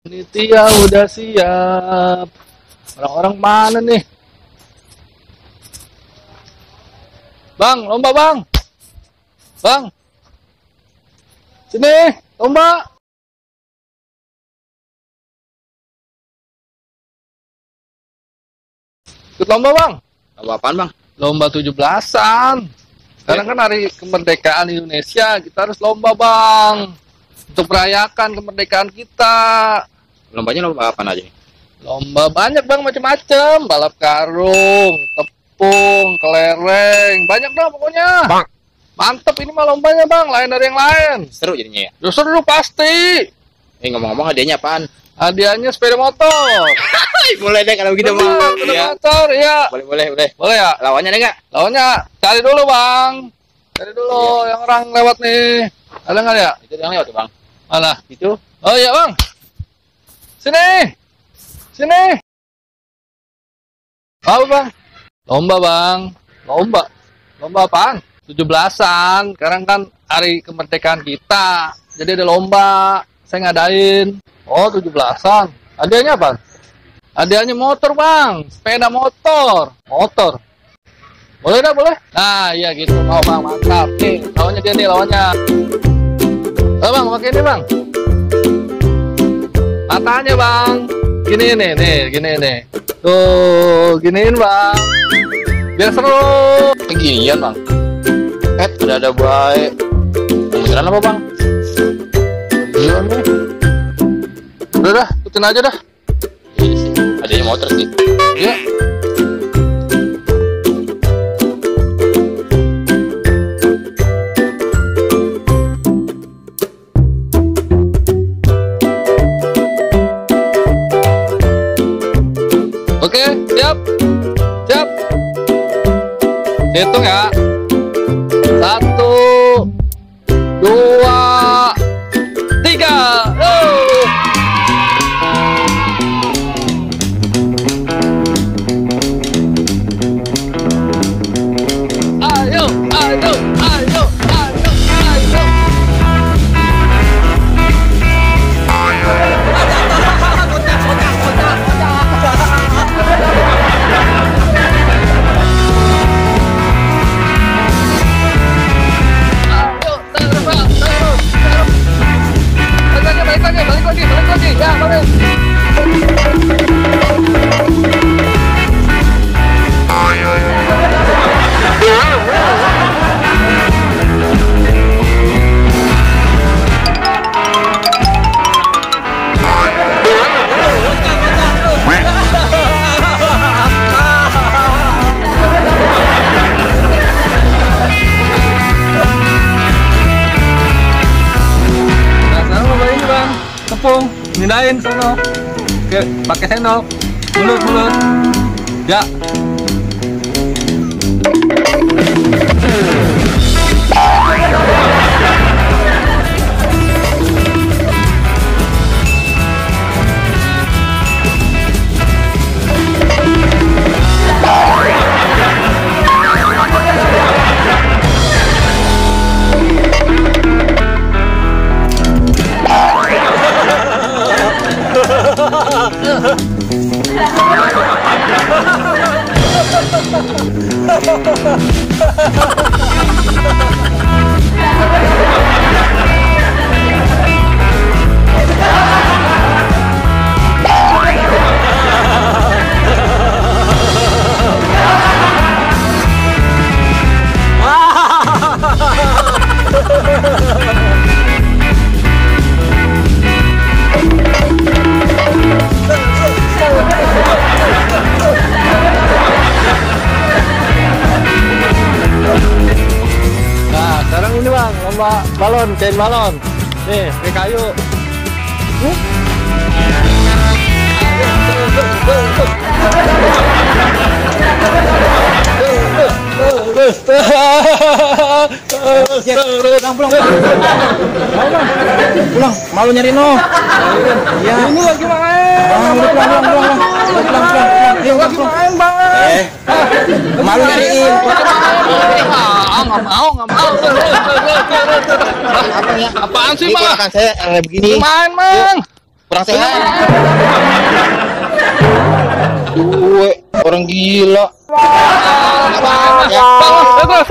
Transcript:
Panitia udah siap. Orang-orang mana nih? Bang, lomba bang. Bang. Sini, lomba. Ikut lomba bang. Lomba apaan bang? Lomba 17-an. Sekarang kan hari kemerdekaan Indonesia, kita harus lomba bang. Untuk merayakan kemerdekaan kita. Lombanya lomba apaan aja nih? Lomba banyak bang, macam-macam. Balap karung, tepung, kelereng. Banyak dong pokoknya. Bang. Mantep ini mah lombanya bang, lain dari yang lain. Seru jadinya ya? Ya seru pasti. Ngomong-ngomong hadiahnya apaan? Hadiahnya sepeda motor. Boleh deh kalau begitu Betul, bang. sepeda Iya. motor, iya. Boleh. Boleh ya? Lawannya ada nggak? Lawannya cari dulu bang. Cari dulu yang orang lewat nih. Ada nggak ya? Itu yang lewat tuh bang. Mana? Itu. Oh iya bang. Sini. Apa bang? Lomba bang. Lomba apaan? 17-an. Sekarang kan hari kemerdekaan kita. Jadi ada lomba. Saya ngadain. Oh 17-an. Hadiahnya apa? Hadiahnya motor bang. Sepeda motor. Boleh dah boleh. Nah iya gitu. Mau bang mantap. Nih lawannya dia nih lawannya. Oh bang pakai ini bang. Matanya bang. Gini nih. Tuh giniin bang. Biar seru. Beginian bang. Ada baik. Beneran apa bang? Iya nih. Udah dah, ikutin aja dah. Iya sih. Adanya motor sih. Iya. Oke, siap. Hitung ya. 1, 2, 3. Ayo. Balik lagi. Ya, balik. Tepung, mindahin sono. Oke, pakai sendok. Mulut. Ya. Lomba balon, cain balon. Nih, pakai kayu. Pulang, malu nyari no. Ya. Ini lagi main. Pulang. Malu nyariin. Nggak mau. bang ya. Apaan sih, Ini Bang? ponakan saya kayak begini. Main, Mang. Kurang sehat. Gue orang gila. Bang, Ya. Bang,